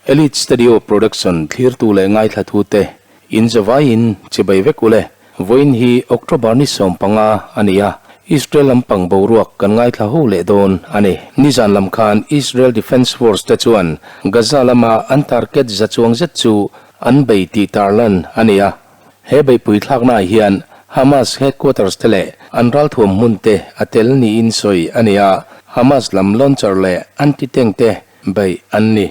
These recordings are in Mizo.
Elite Studio Production thlirtu leh ngaithlatute in zavaiin chibai vek ule. Vawiin hi October ni 15 a ni a, Israel lampang boruak kan ngaithla ho leh dawn a ni. Nizan lam khan Israel Defence Force te chuan Gaza lama an target za chuang zet chu an bei tih tarlan a ni a. He beihpui thlaknaah hian Hamas headquarters te leh an ralthuam hmun te a tel niin sawi a ni a, Hamas lam launcher leh anti-tank te beih an ni.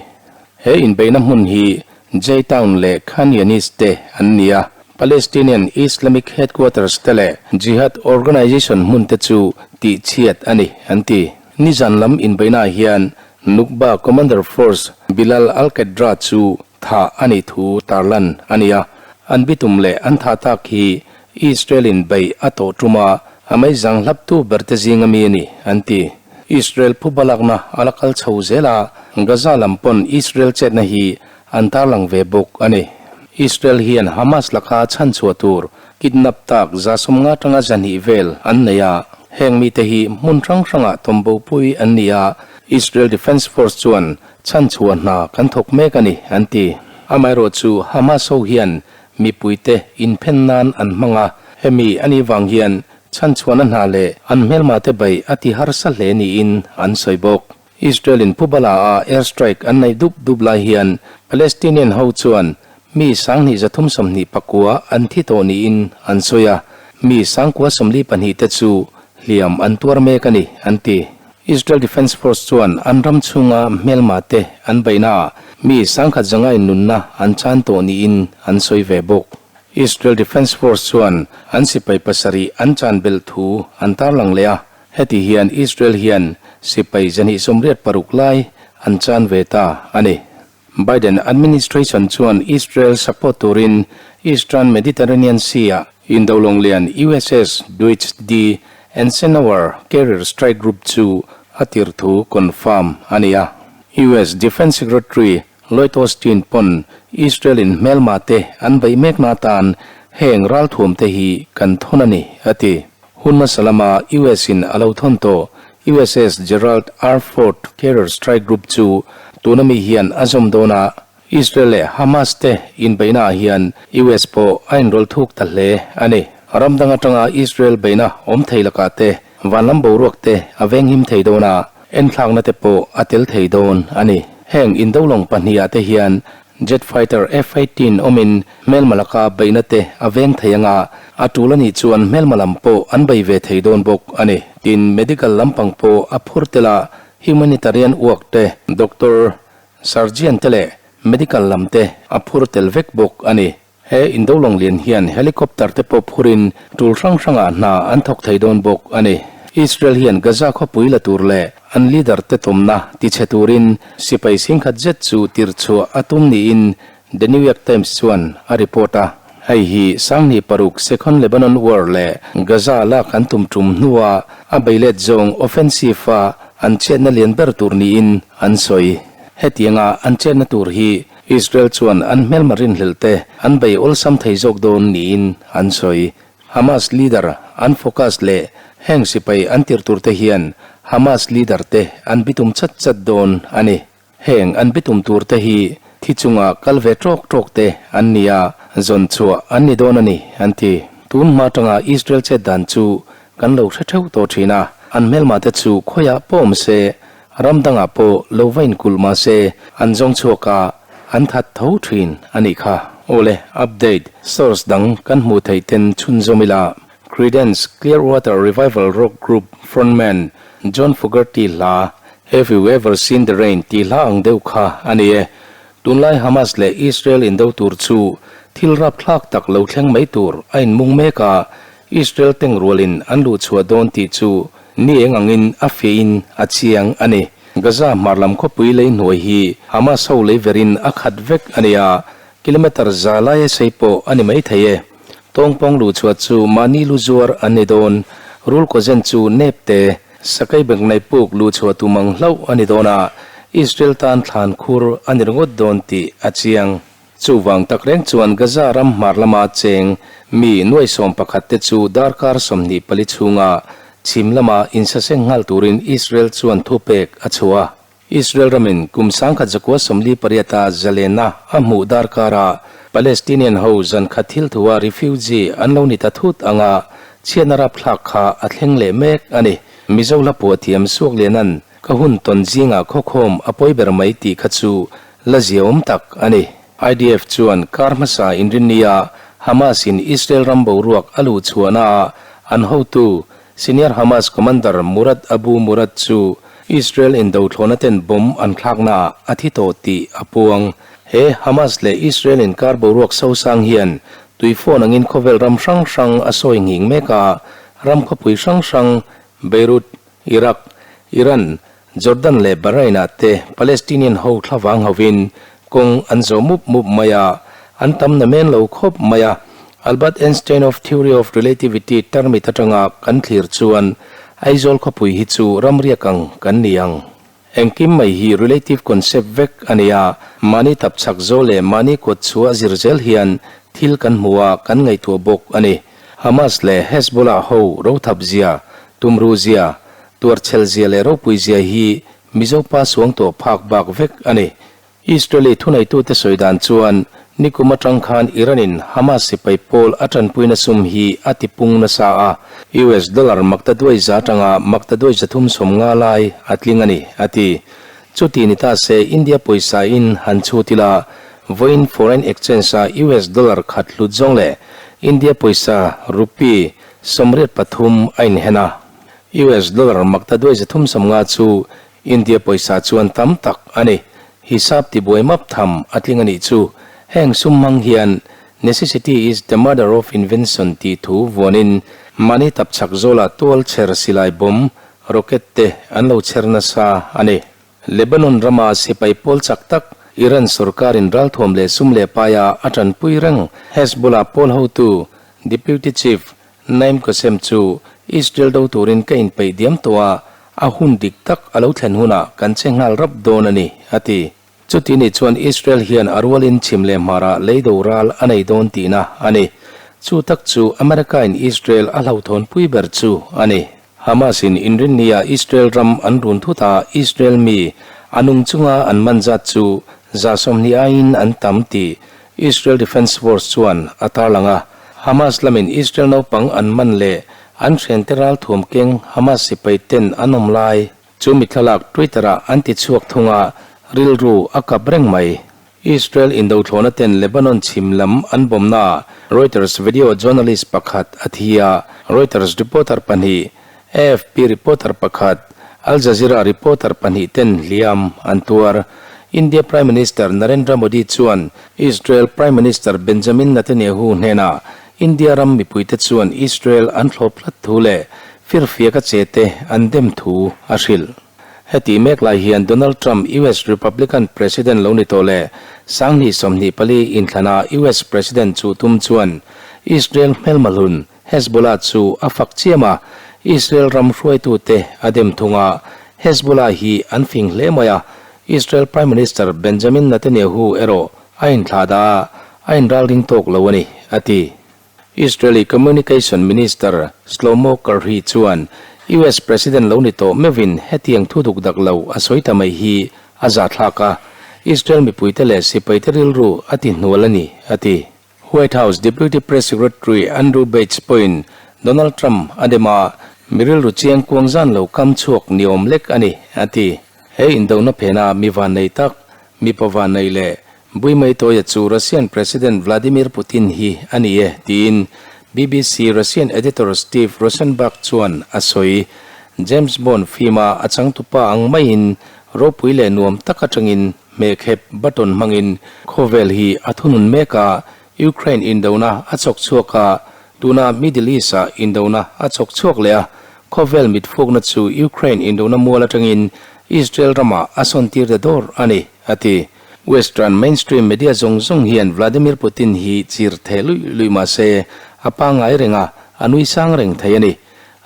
He inbeihna hmun hi Jay Town leh Khan Younis te an ni a, Palestinian Islamic headquarters te leh Jihad Organization hmun te chu tihchhiat a ni, an ti. Nizan lam inbeihnaah hian Nukba Commander Force Bilal al-Qedra chu thah a nih thu tarlan a ni a, an bitum leh an thah tak hi Israel-in beih a tawh tum a, a meizang hlaptu berte zinga mi a ni, an ti. Israel phuba lakna a la kal chho zel a, Gaza lam pawn Israel chetna hi an tarlang ve bawk a ni. Israel hian Hamas laka chhanchhuah tur kidnap tak 150 atanga 200 vel an nei a, heng mite hi hmun hrang hrangah tawmbopui an ni a, Israel Defence Force chuan Chhanchhuah hna kan thawk mek a ni, an ti. Amaherawhchu Hamas ho hian mipuite inphen nan an hmang a, hemi a nih vang hian chhanchhuahna hna leh an hmelmate beih a ti harsa hle niin an sawi bawk. Israel-in Pubala-a air strike an neih dup dup lai hian Palestinian ho chuan mi 2329 an thi tawh niin an sawi a, mi 942 te chu hliam an tuar mek a ni, an ti. Israel Defence Force chuan an ram chhunga hmelma te an beihnaah mi 10,100 in nunna an chan tawh niin an sawi ve bawk. Israel Defence Force chuan an sipai pasarih an chan belh thu an tarlang leh a, heti hian Israel hian sipai 286 lai an chan ve ta a ni. Biden administration chuan Israel support turin Eastern Mediterranean Sea-ah indolawng lian USS Dwight D. Eisenhower Carrier Strike Group chu a tir thu confirm a ni a. US Defence Secretary Lloyd Austin pawn Israel-in hmelma te an beih mekna atan heng ralthuam te hi kan thawn a ni, a ti. Hun hmasa lama US-in a lo thawn tawh USS Gerald R. Ford Carrier Strike Group chu tuna mi hian a zawm dawn a, Israel leh Hamas te inbeihnaah hian US pawh a inrawlh thuk ta hle a ni. Ram dang atanga Israel beihna awm thei lakah te vanlam boruak te a venghim thei dawn a, enthlakna te pawh a tel thei dawn a ni. Heng indolawng pahnihah te hian Jet fighter F-18 awmin hmelma laka beihna te a veng thei anga, a tul a nih chuan hmelma lam pawh an bei ve thei dawn bawk a ni. Tin, medical lampang pawh a phur tel a, humanitarian work te, doctor, surgeon te leh medical lam te a phur tel vek bawk a ni. He indolawng lian hian helicopter te pawh phurin tul hrang hrangah hna an thawk thei dawn bawk a ni. Israel hian Gaza khawpui la tur leh an leader te tawmna tichhe turin sipai singkhat zet chu tirchhuah a tum niin The New York Times chuan a report a. Hei hi 2006 Second Lebanon War leh Gaza lak an tum tum hnua a beilet zawng offensive-a an chetna lian ber tur niin an sawi. Hetianga an chetna tur hi Israel chuan an hmelma rinhlelh te an bei awlsam thei zawk dawn niin an sawi. Hamas leader an focus leh heng sipai an tirh tur te hian Hamas leader te an bitum chat chat dawn a ni. Heng an bitum tur te hi thi chunga kal ve tawk tawk te an ni a, zawn chhuah an ni dawn a ni, an ti. Tun hma tanga Israel chet dan chu kan lo hre theuh tawh thin a, an hmelma te chu khawiah pawh awm se Ram dangah pawh lo va inkulh mah se an zawng chhuak a, an that tho thin a nih kha. Awle, update, source dang kan hmuh theih ten chhunzawm ila, Creedence Clearwater Revival rock group frontman John Fogerty hla Have You Ever Seen the Rain tih hla ang deuh kha a ni e. Tunlai Hamas leh Israel indo tur chu thil rapthlak tak lo thleng mai tur a inmung mek a, Israel tengrualin an luhchhuah dawn tih chu Ni eng angin a fiahin a chiang a ni. Gaza hmar lam khawpui lei hnuai hi Hamas ho lei verin a khat vek a ni a, kilometre za laia sei pawh a ni mai thei e. Tawngpawng luhchhuah chu mahni lu zuar an ni dawn, rul kawzen chu nep te, sakei bek nei puk luhchhuah tum ang hlauh a ni dawn a, Israel tan thlan khur a ni ringawt dawn tih a chiang. Chuvang tak reng chuan Gaza ram hmar lama cheng mi nuai 11 te chu darkar 24 chhunga chhim lama insaseng nghal turin Israel chuan thupek a chhuah a. Israel ramin kum 1948 a zalenna a hmuh darkara Palestinian ho zankhat thil thua refugee an lo ni ta thut anga chhiatna rapthlak kha a thleng leh mek a ni. Mizo hla phuah thiam Suakliana'n ka hun tawn zingah khawkhawm a pawi ber mai tih kha chu la ziaawm tak a ni. IDF chuan kar hmasa inrinnia Hamas in Israel ram boruak a luh chhuahnaah an hotu Senior Hamas Commander Murad Abu Murad chu Israel indothlawhna ten bomb an thlaknaah a thi tawh tih a puang. He Hamas leh Israel inkar boruak sosang hian tuifawn angin khawvel ram hrang hrang a sawi nghing mek a, ram khawpui hrang hrang Beirut, Iraq, Iran, Jordan leh Bahrain-ah te Palestinian ho thlavang hovin kawng an zawh mup mup mai a, an tam na men lo khawp mai a. Albert Einstein of Theory of Relativity tarmit atanga kan thlir chuan Aizawl khawpui hi chu ramriak ang kan ni ang. Engkim mai hi relative concept vek a ni a, mahni tapchhak zawl leh mahni kawt chhuah zir zel hian thil kan hmu a, kan ngaihtuah bawk a ni. Hamas leh Hezbollah ho rothap zia, tumruh zia, tuarchhel zia leh ropui zia hi Mizo pa suang tawh phak bak vek a ni. Israeli thuneitute sawi dan chuan nikum atang khan Iran-in Hamas sipai pawl a tanpuina sum hi a tipung nasa a, US dollar maktaduai za atanga maktaduai 350 lai a tling a ni, a ti. Chuti ni ta se India pawisa in han chhut ila, vawiin foreign exchange a US dollar khat hlut zawng leh India pawisa rupee 83 a inhen a. US dollar maktaduai 350 chu India pawisa chuan tam tak a ni. Hisap tibuai map tham a tling a nih chu. Heng sum hmang hian Necessity is the mother of invention tih thu vuanin mahni tapchhak zawlah tual chher silai bomb Rocket te an lo chher nasa a ni. Lebanon rama sipai pawl chak tak Iran sorkarin ralthuam leh sum leh paia a tanpui reng Hezbollah pawl hotu Deputy Chief Naim Qassem chu Israel do turin ka inpeih diam tawh a, a hun dik tak a lo thlen hunah kan che nghal rap dawn a ni, a ti. Chuti nih chuan Israel hian a rualin chhim leh hmarah lei do ral a nei dawn tihna a ni. Chu tak chu America-in Israel a hlauhthawnpui ber chu a ni. Hamas-in inrinnia Israel ram an run thut a, Israel mi a nung chunga an man zat chu 20 aiin an tam tih Israel Defense Force chuan a tarlang a. Hamas lamin Israel naupang an man leh an thiante ralthuam keng Hamas sipai ten an awm lai chu mi thlalak Twitter-ah an ti chhuak thung a, rilru a kap reng mai. Israel indothlawhna ten Lebanon chhim lam an bawmnaah Reuters video journalist pakhat a thi a, Reuters reporter pahnih, AFP reporter pakhat, Al Jazeera reporter pahnih ten hliam an tuar. India Prime Minister Narendra Modi chuan Israel Prime Minister Benjamin Netanyahu hnenah India ram mipuite chuan Israel an thlawp tlat thu leh firfiak a che te an dem thu a hrilh. Heti mek lai hian Donald Trump US Republican President lo ni tawh leh 2024 inthlana US President chu tum chuan Israel hmelmahlun Hezbollah chu a fak chiam a, Israel ram hruaitute a dem thung a, Hezbollah hi an fing hle mai a, Israel Prime Minister Benjamin Netanyahu erawh a inthlahdah a, a inralring tawk lo a ni, a ti. Israeli Communication Minister Shlomo Karhi chuan US President lo ni tawh meuhin hetiang thu duk dak lo a sawi ta mai hi a zahthlak a, Israel mipuite leh sipaite rilru a ti hnual a ni, a ti. White House Deputy Press Secretary Andrew Bates pawhin Donald Trump a dem a, mi rilru chiang kuang zan lo kam chhuak ni awm lek a ni, a ti. He indona phena mi vannei tak, mipa vannei leh Bui Tawia chu Russian President Vladimir Putin hi a ni e, tiin BBC Russian editor Steve Rosenberg chuan a sawi. James Bond film-a a changtupa ang maiin ropui leh nuam tak atangin hmehkhep button hmangin khawvel hi a thunun mek a, Ukraine indona a chawk chhuak a, tuna Middle East-ah indona a chawk chhuak leh a, khawvel mitfukna chu Ukraine indona mual atangin Israel ramah a sawntir ta dawr a ni, a ti. Western mainstream media zawng zawng hian Vladimir Putin hi chir theh luih luih mah se, a pangngai reng a, a nui sang reng thei a ni.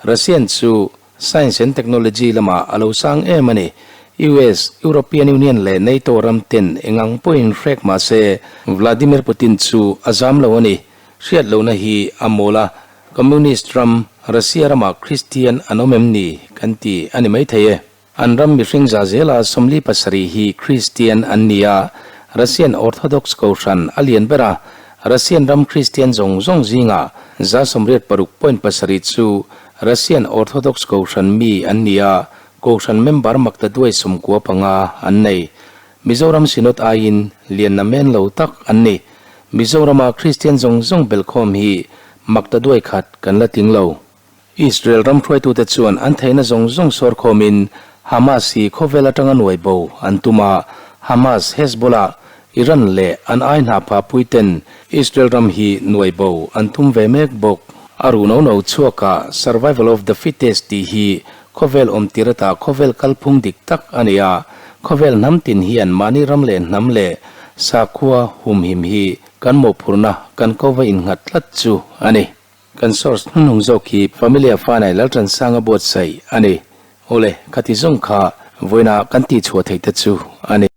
Russian chu science and technology lamah a lo sang em a ni. US, European Union leh NATO ram ten eng ang pawhin hrek mah se, Vladimir Putin chu a zam lo a ni. Hriat lohna hi a mawl a, Communist ram, Russia ramah Christian an awm em ni kan ti a ni maithei e. An ram mihring za zela 47 hi Kristian an ni a, Russian Orthodox Kohhran a lian ber a, Russian ram Kristian zawng zawng zingah 86.7 chu Russian Orthodox Kohhran mi an ni a, Kohhran member maktaduai 95 an nei. Mizoram Synod aiin lian na men lo tak an ni. Mizorama Kristian zawng zawng belhkhawm hi maktaduai khat kan la tling lo. Israel ram hruaitute chuan an theihna zawng zawng sawrkhawmin Hamas hi khawvel atanga nuai bo an tum a, Hamas, Hezbollah, Iran leh an ai hna phapuiten Israel ram hi nuai bo an tum ve mek bawk. A ruh no no chhuakah Survival of the Fittest tih hi khawvel awm tir ata khawvel kalphung dik tak a ni a, khawvel hnam tin hian mahni ram leh hnam leh sakhua humhim hi kan mawhphurhna kan kova innghat tlat chu a ni. Kan source hnuhnung zawk hi Familia Fanai Laltansanga buatsaih a ni. Awle, khati zawng kha vawiinah kan tihchhuah theih te chu a ni.